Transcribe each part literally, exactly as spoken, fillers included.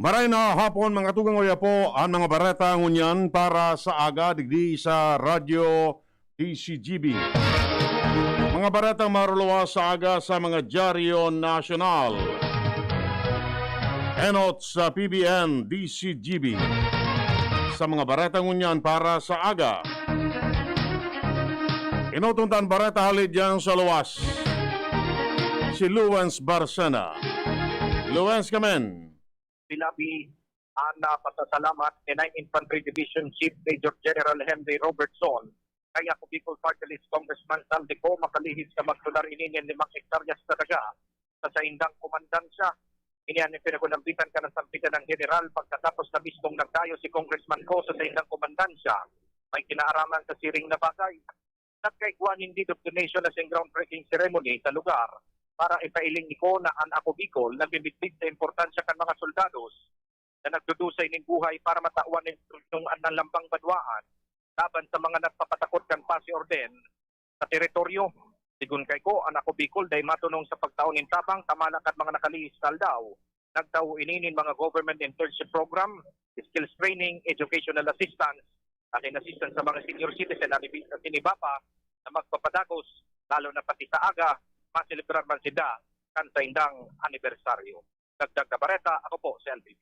Maray na hapon, mga tugang, oya po an mga bareta ngunyan para sa aga digdi sa Radyo D C G B. Mga baretang maruluwas sa aga sa mga dyaryo nasyonal. Enot sa P B N D C G B. Sa mga bareta ngunyan para sa aga. Enoton ta an bareta hali diyan sa luwas. Si Luwens Barcena. Luwens, kamen. Sinabi an, ah, pasasalamat ni Ninth Infantry Division Chief Major General Henry Robertson kay Ako Bicol Party List Congressman Saldico makalihis na magsular ini nin limang hektaryas na daga sa saindang komandansya. Ini an ipinagunambitan kan nasampitan ng General pagkatapos na mismong nagdayo si Congressman Co sa saindang komandansya. May kinaaraman sa siring na bagay. Nagkaigwa nin deed of donation asin groundbreaking ceremony sa lugar para ipailing ni Co na an Ako Bicol nagbibitbit sa importansya kan mga soldados na nagdudusay nin buhay para matawan nin solusyon an lambang banwaan laban sa mga nagpapatakot kan pasi orden sa teritoryo. Sigon kay Co, an Ako Bicol dai matonong sa pagtao nin tabang tamala kan mga nakalihis na aldaw. Nagtao ini nin mga government internship program, skills training, educational assistance, asin assistance sa mga senior citizen asin iba pa na magpapadagos, lalo na pati sa aga, maselebrar man sinda kan saindang anibersaryo. Dagdag na bareta, ako po si L B B.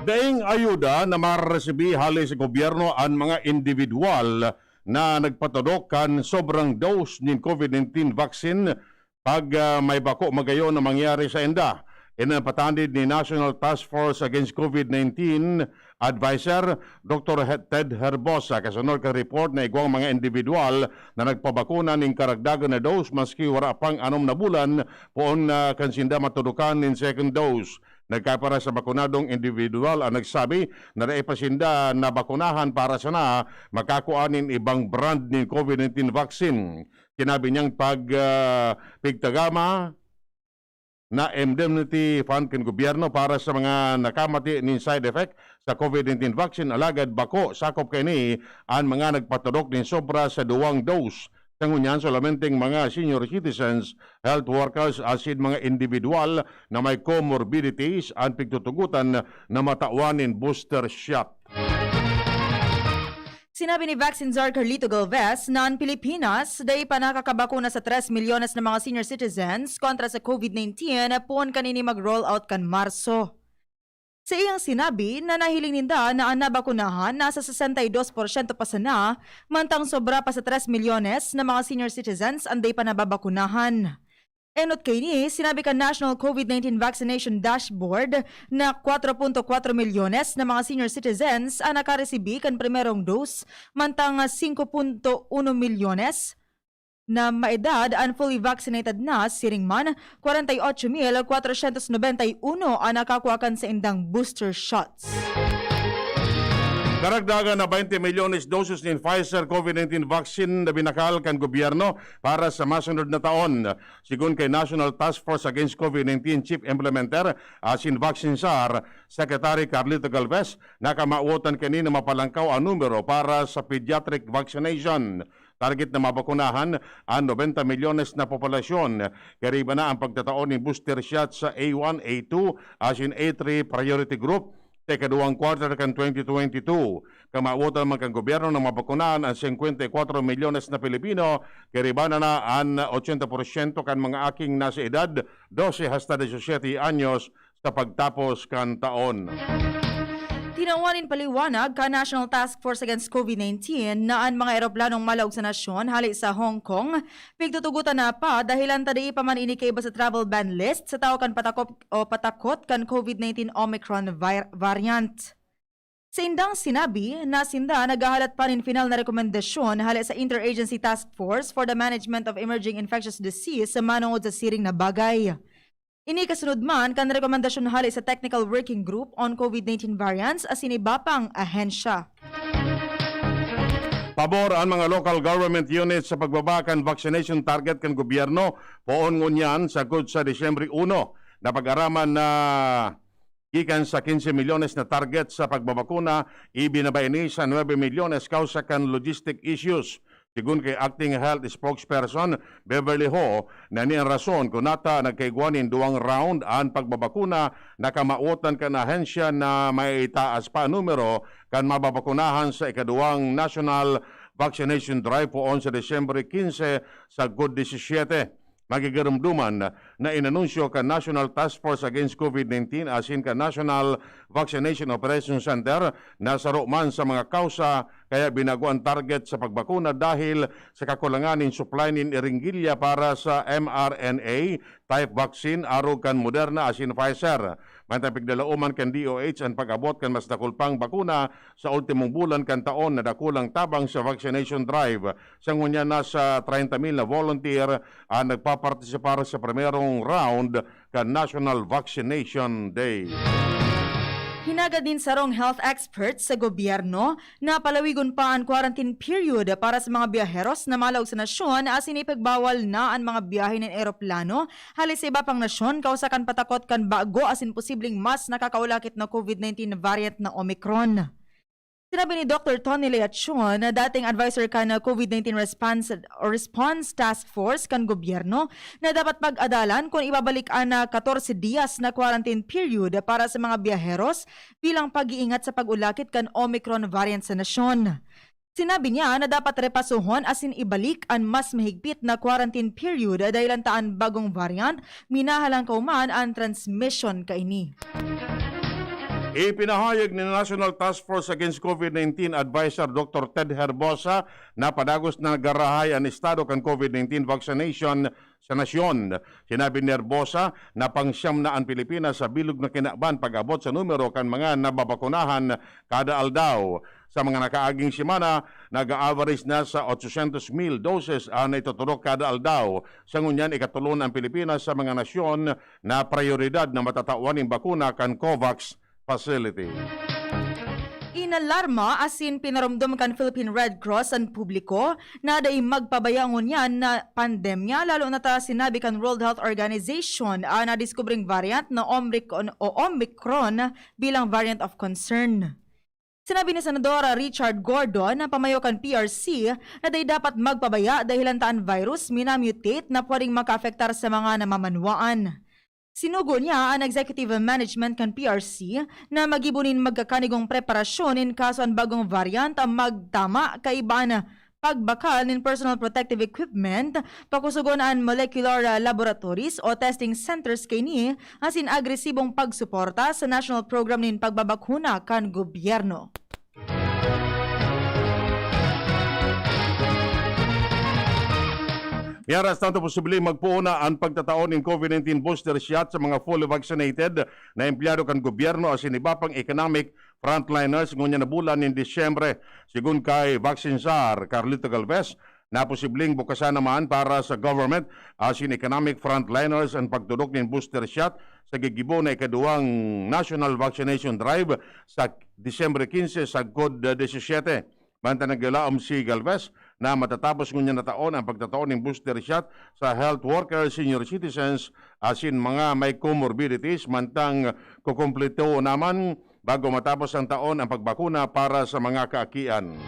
Daing ayuda na mareresibi hali sa gobyerno an mga individual na nagpatodok kan sobrang dose nin COVID nineteen vaccine pag, ah, may bako magayon na mangyari sa inda. Ini an patanid ni National Task Force Against COVID nineteen Advisor Doktor He-, Ted Herbosa, kasunod kan report na igwang mga individual na nagpabakuna nin karagdagan na dose maski wara pang anom na bulan poon na kan sinda matudukan nin second dose. Nagkapara sa bakunadong individual an nagsabi na dai pa sinda nabakunahan para sana makakua nin ibang brand nin COVID nineteen vaccine. Sinabi niyang pag, ah, pigtagama na indemnity fund kan gobyerno para sa mga nakamati nin side effect sa COVID nineteen vaccine, alagad bako sakop kaini an mga nagpatodok nin sobra sa duwang dose. Sa ngunyan, solamenteng mga senior citizens, health workers asin mga individual na may comorbidities an pigtutugotan na matawan nin booster shot. Sinabi ni Vaccine Czar Carlito Galvez na an Pilipinas dai pa nakakabakuna sa tres milyones na mga senior citizens kontra sa COVID nineteen poon kan ini mag-roll out kan Marso. Sa iyang sinabi na nahiling ninda na an nabakunahan nasa sesenta y dos porsyento pa sana, mantang sobra pa sa tres milyones na mga senior citizens an dai pa nababakunahan. Enot kaini, sinabi kan National COVID nineteen Vaccination Dashboard na kwatro punto kwatro milyones na mga senior citizens an nakaresibi kan primerong dose, mantang singko punto uno milyones na maedad an fully vaccinated na, siring man, kwarenta y ocho mil kwatrosyentos nobenta y uno an nakakua kan saindang booster shots. Karagdagan na baynte milyones doses nin Pfizer COVID nineteen vaccine na binakal kan gobyerno para sa masunod na taon. Sigon kay National Task Force Against COVID nineteen Chief Implementer asin Vaccine Czar, Secretary Carlito Galvez, nakamawotan kini na mapalangkaw an numero para sa pediatric vaccination. Target na mabakunahan an nobenta milyones na populasyon. Kaiba na ang pagtatao nin booster shot sa A one, A two, asin A three priority group sa ikaduwang quarter kan twenty twenty-two. Kamawotan man kan gobyerno na mabakunahan an singkwenta y kwatro milyones na Pilipino, kaiba na an ochenta porsyento kan mga aking nasa edad dose hasta diecisiete anyos sa pagtapos kan taon. Tinawan nin paliwanag kan National Task Force Against COVID nineteen na an mga eroplanong malaog sa nasyon hale sa Hong Kong, pigtutugotan na pa, dahelan ta dai pa man ini kaiba sa travel ban list sa tawo kan patakop o patakot kan COVID nineteen Omicron vir-, variant. Saindang sinabi na sinda naghahalat pa nin final na rekomendasyon hale sa Interagency Task Force for the Management of Emerging Infectious Disease manongod sa siring na bagay. Ini kasunod man kan rekomendasyon hale sa Technical Working Group on COVID nineteen Variants asin iba pang ahensya. Pabor an mga local government units sa pagbaba kan vaccination target kan gobyerno poon ngunyan sagkod sa Disyembre uno. Napag-araman na gikan sa quince milyones na target sa pagbabakuna, ibinaba ini sa nuebe milyones kausa kan logistic issues. Sigun kay Acting Health Spokesperson Beverly Ho, na ini an rason kun nata nagkaigwa nin duwang round an pagbabakuna na kamawotan kan ahensya na maitaas pa an numero kan mababakunahan sa ikaduwang National Vaccination Drive poon sa Disyembre quince sagkod disisiete. Magigiromdoman na inanunsyo kan National Task Force Against COVID nineteen asin kan National Vaccination Operations Center na saro man sa mga kausa kaya binago an target sa pagbakuna dahil sa kakulangan nin supply nin iringgilya para sa M R N A type vaccine arog kan Moderna asin Pfizer. Mantang pigdalaoman kan D O H an pag-abot kan mas dakul pang bakuna sa ultimong bulan kan taon na dakulang tabang sa vaccination drive. Sa ngunyan, nasa treinta mil na volunteer ang nagpapartisipar sa primerong round kan National Vaccination Day. Hinagad nin sarong health expert sa gobyerno na palawigon pa an quarantine period para sa mga biyaheros na malaog sa nasyon asin ipagbawal na an mga biyahe nin eroplano hali sa iba pang nasyon kausa kan patakot kan bago asin posibleng mas nakakaulakit na COVID nineteen variant na Omicron. Sinabi ni Doktor Tony Leachon, na dating adviser kan COVID nineteen Response, Response Task Force kan gobyerno, na dapat pag-adalan kun ibabalik an, ah, katorse dias na quarantine period para sa mga biyaheros bilang pag-iingat sa pag-ulakit kan Omicron variant sa nasyon. Sinabi niya na dapat repasohon asin ibalik an mas mahigpit na quarantine period dahil an taan bagong variant, minahalangkaw man an transmission kaini. Ipinahayag ni National Task Force Against COVID nineteen Advisor Doktor Ted Herbosa na padagos na naggarahay an estado kan COVID nineteen vaccination sa nasyon. Sinabi ni Herbosa na pangsyam na an Pilipinas sa bilog na kinaban pag-abot sa numero kan mga nababakunahan kada aldaw. Sa mga nakaaging semana, nag-a-average na sa otsosyentos mil doses an naituturok kada aldaw. Sa ngunyan, ikatolo na an Pilipinas sa mga nasyon na prayoridad na matatawan nin bakuna kan COVAX facility. Inalarma asin pinaromdom kan Philippine Red Cross an publiko na dai magpabaya ngunyan na pandemya, lalo na ta sinabi kan World Health Organization an nadiskubreng variant na Omicron, o Omicron bilang variant of concern. Sinabi ni Senador Richard Gordon, na pamayo kan P R C, na dai dapat magpabaya dahil an taan virus minamutate na pwedeng makaapektar sa mga namamanwaan. Sinugo niya an executive management kan P R C na magibo nin magkakanigong preparasyon in kaso an bagong variant magtama, kaiba an pagbakal nin personal protective equipment, pakusugon an molecular, ah, laboratories o testing centers kaini, asin agresibong pagsuporta sa national program nin pagbabakuna kan gobyerno. Mientras tanto, posibleng magpoon na an pagtatao nin COVID nineteen booster shot sa mga fully vaccinated na empleyado kan gobyerno asin iba pang economic frontliners ngunyan na bulan nin Disyembre. Sigun kay Vaccine Czar Carlito Galvez, na posibleng bukasan naman para sa government asin economic frontliners an pagtudok nin booster shot sa gigibo na ikaduwang National Vaccination Drive sa Disyembre quince sagkod disisiete. Mantang naglaom si Galvez na matatapos ngunyan na taon ang pagtatao nin booster shot sa health workers, senior citizens, asin mga may comorbidities, mantang kukumpleto naman bago matapos ang taon ang pagbakuna para sa mga kaakian.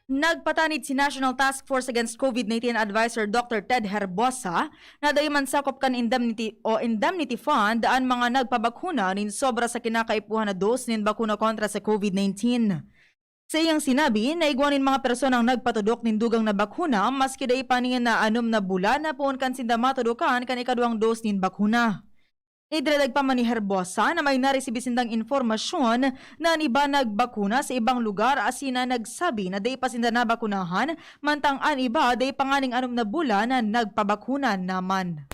Nagpatanid si National Task Force Against COVID nineteen Advisor Doctor Ted Herbosa na dai man sakop kan indemnity o indemnity fund an mga nagpabakuna nin sobra sa kinakaipuhan na dose nin bakuna kontra sa COVID nineteen. Sa iyang sinabi, naigwa nin mga personang nagpatudok nin dugang na bakuna maski dai pa nin anom na bulan na poon kan sinda matudokan kan ikaduwang dose nin bakuna. Idinadag pa man ni Herbosa na may naresibi sindang impormasyon na an iba nagbakuna sa ibang lugar asin na nagsabi na dai pa sinda nabakunahan, mantang an iba dai pa nganing anom na bulan na nagpabakuna naman.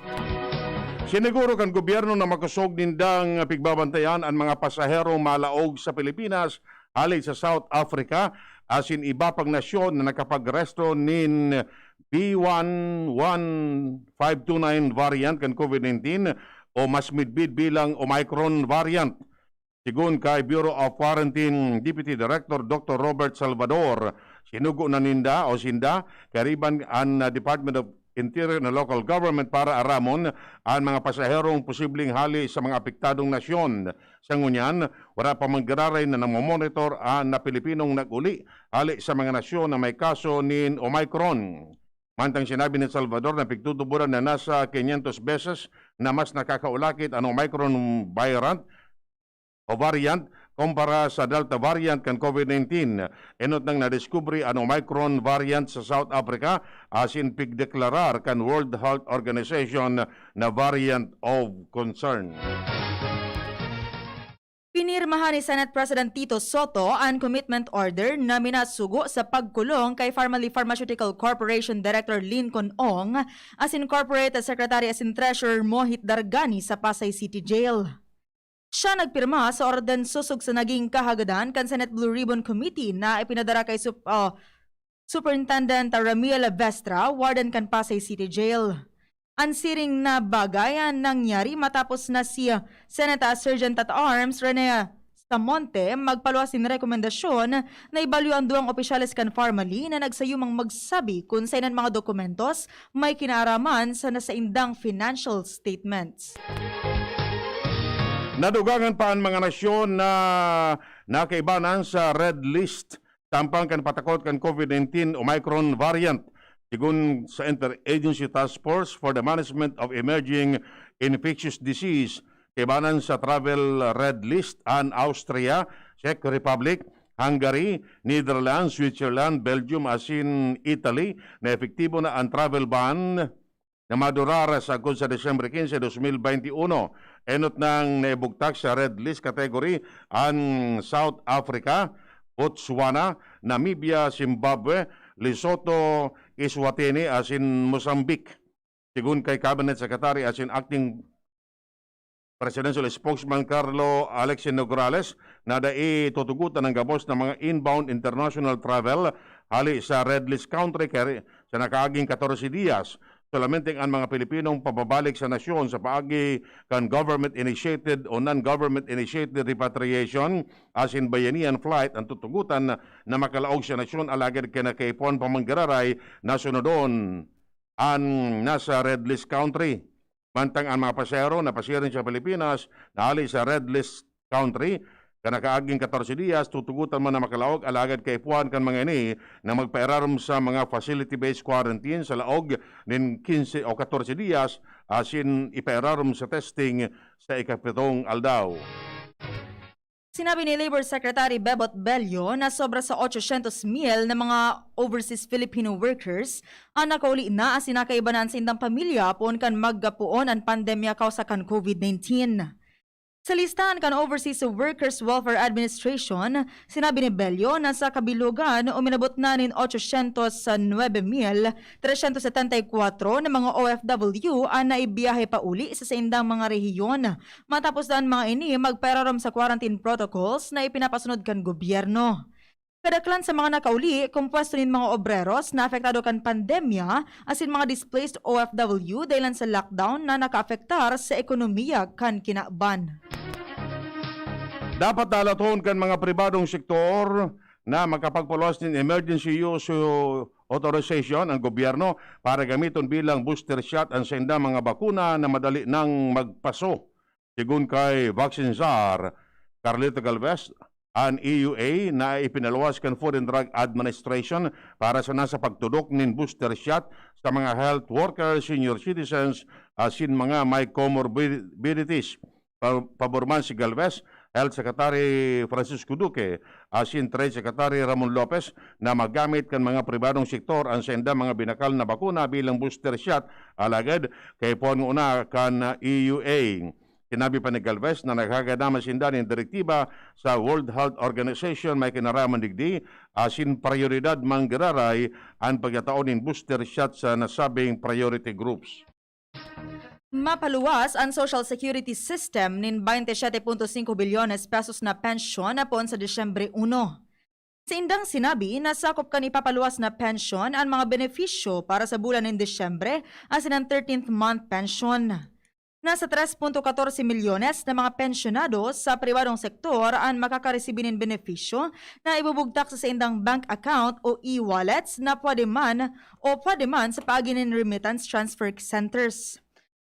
Siniguro kan gobyerno na makosog nindang pigbabantayan an mga pasaherong malaog sa Pilipinas hali sa South Africa asin iba pang nasyon na nakapagresto nin B one one five two nine variant kan COVID nineteen o mas midbid bilang Omicron variant. Sigun kay Bureau of Quarantine Deputy Director Doctor Robert Salvador, sinugo na ninda o sinda kaiba an, ah, Department of Interior and Local Government para aramon an mga pasaherong posibleng hale sa mga apektadong nasyon. Sa ngunyan, wala pa man giraray na namomonitor an na Pilipinong nag-uli hale sa mga nasyon na may kaso nin Omicron. Mantang sinabi ni Salvador na pigtutuboran na nasa quinientos beses na mas nakakaulakit an Omicron variant o variant kumpara sa Delta variant kan COVID nineteen. Enot nang nadiskubre an Omicron variant sa South Africa, asin pigdeklarar kan World Health Organization na variant of concern. Pinirmahan ni Senate President Tito Soto an commitment order na minasugo sa pagkulong kay Farmally Pharmaceutical Corporation Director Lincoln Ong asin Corporate Secretary asin Treasurer Mohit Dargani sa Pasay City Jail. Siya nagpirma sa orden sosog sa naging kahagadan kan Senate Blue Ribbon Committee na ipinadara kay Sup-, ah, Superintendent Ramiel Vestra, Warden kan Pasay City Jail. An siring na bagay an nangyari matapos na si Senate Sergeant at Arms Rene Samonte magpaluwas nin rekomendasyon na ibalyo an duwang opisyales kan Farmally na nagsayumang magsabi kun saen an mga dokumentos may kinaaraman sa nasaindang financial statements. Nadugangan pa an mga nasyon na nakaibanan sa red list tampang kan patakot kan COVID nineteen Omicron variant. Sigon sa Interagency Task Force for the Management of Emerging Infectious Disease, kaibanan sa travel red list an Austria, Czech Republic, Hungary, Netherlands, Switzerland, Belgium asin Italy na epektibo na an travel ban na madurar sagkod sa Disyembre quince, dos mil veintiuno. Enot nang naibugtak sa red list category an South Africa, Botswana, Namibia, Zimbabwe, Lesotho, Eswatini asin Mozambique. Sigon kay Cabinet Secretary asin Acting Presidential Spokesman Carlo Alexis Nograles na dai tutugotan ang gabos na mga inbound international travel hale sa red list country kay sa nakaaging katorse diyas. Solamente an mga Pilipinong pababalik sa nasyon sa paagi kan government-initiated o non-government-initiated repatriation asin Bayanihan flight ang tutugotan na, na makalaog sa nasyon, alagad kay nakaipon pa man giraray na sunodon an nasa red list country. Mantang an mga pasahero na pasiring sa Pilipinas na hale sa red list country, kan nakaaging katorse diyas, tutugotan man na makalaog, alagad kaipuhan kan mga ini na magpairarom sa mga facility-based quarantine sa laog nin quince o katorse diyas, asin ipairarom sa testing sa ikapitong aldaw. Sinabi ni Labor Secretary Bebot Bello na sobra sa ochocientos mil na mga overseas Filipino workers ang nakauli na asin nakaiba na an saindang pamilya poon kan maggapoon an pandemya kausa kan COVID nineteen. Sa listahan kan Overseas Workers Welfare Administration, sinabi ni Bello na sa kabilogan, uminabot na nin ochocientos nuebe mil tresyentos setenta y kuwatro na mga O F W an naibiyahe pauli sa saindang mga rehiyon matapos na an mga ini magpairarom sa quarantine protocols na ipinapasunod kan gobyerno. Kadaklan sa mga nakauli, kompuwesto nin mga obreros na apektado kan pandemya asin mga displaced O F W dahilan sa lockdown na nakaapektar sa ekonomiya kan kinaban. Dapat dalaton kan mga pribadong sektor na makapagpaluwas nin emergency use authorization ang gobyerno para gamiton bilang booster shot ang saindang mga bakuna na madali nang magpaso. Sigon kay Vaccine Czar Carlito Galvez, an E U A na ipinaluwas kan Food and Drug Administration para sana sa pagtudok nin booster shot sa mga health workers, senior citizens, asin mga may comorbidities. Pa-, pabor man si Galvez, Health Secretary Francisco Duque, asin Trade Secretary Ramon Lopez na magamit kan mga pribadong sektor an saindang mga binakal na bakuna bilang booster shot, alagad kaipuhan nguna kan E U A. Sinabi pa ni Galvez na naghahaga naman sinda nin direktiba sa World Health Organization may kinaraman digdi, asin prayoridad man giraray an pagtatao nin booster shot sa nasabing priority groups. Mapaluwas an Social Security System nin baynte siyete punto singko bilyones pesos na pensyon na poon sa Disyembre uno. Sa indang sinabi, nasakop kan ipapaluwas na pensyon an mga benepisyo para sa bulan nin Disyembre asin an thirteenth month pension. Nasa tres punto katorse milyones na mga pensyonado sa pribadong sektor an makakaresibi nin benepisyo na ibubugtak sa saindang bank account o e-wallets na pwede man o pwede man sa paagi nin remittance transfer centers.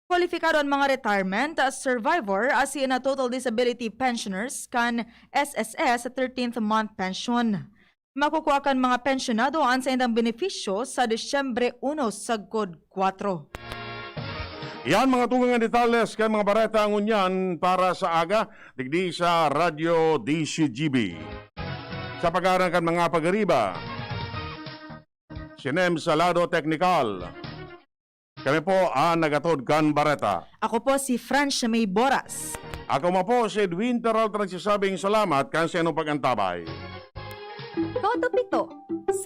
Kwalipikado an mga retirement survivor asin na total disability pensioners kan S S S sa thirteenth month pension. Makukua kan mga pensyonado an saindang benepisyo sa Disyembre uno sagkod kwatro. Yan mga tugang na detalles kan mga bareta ngunyan para sa aga, digdi sa Radyo D C G B. Sa pagkaaram kan mga pagariba, Sinem Salado Teknikal. Kami po ang nagatod kan bareta. Ako po si French May Boras. Ako man po si Edwin Peralta nagsasabing salamat kan sa inyong pag-antabay. Koto pito,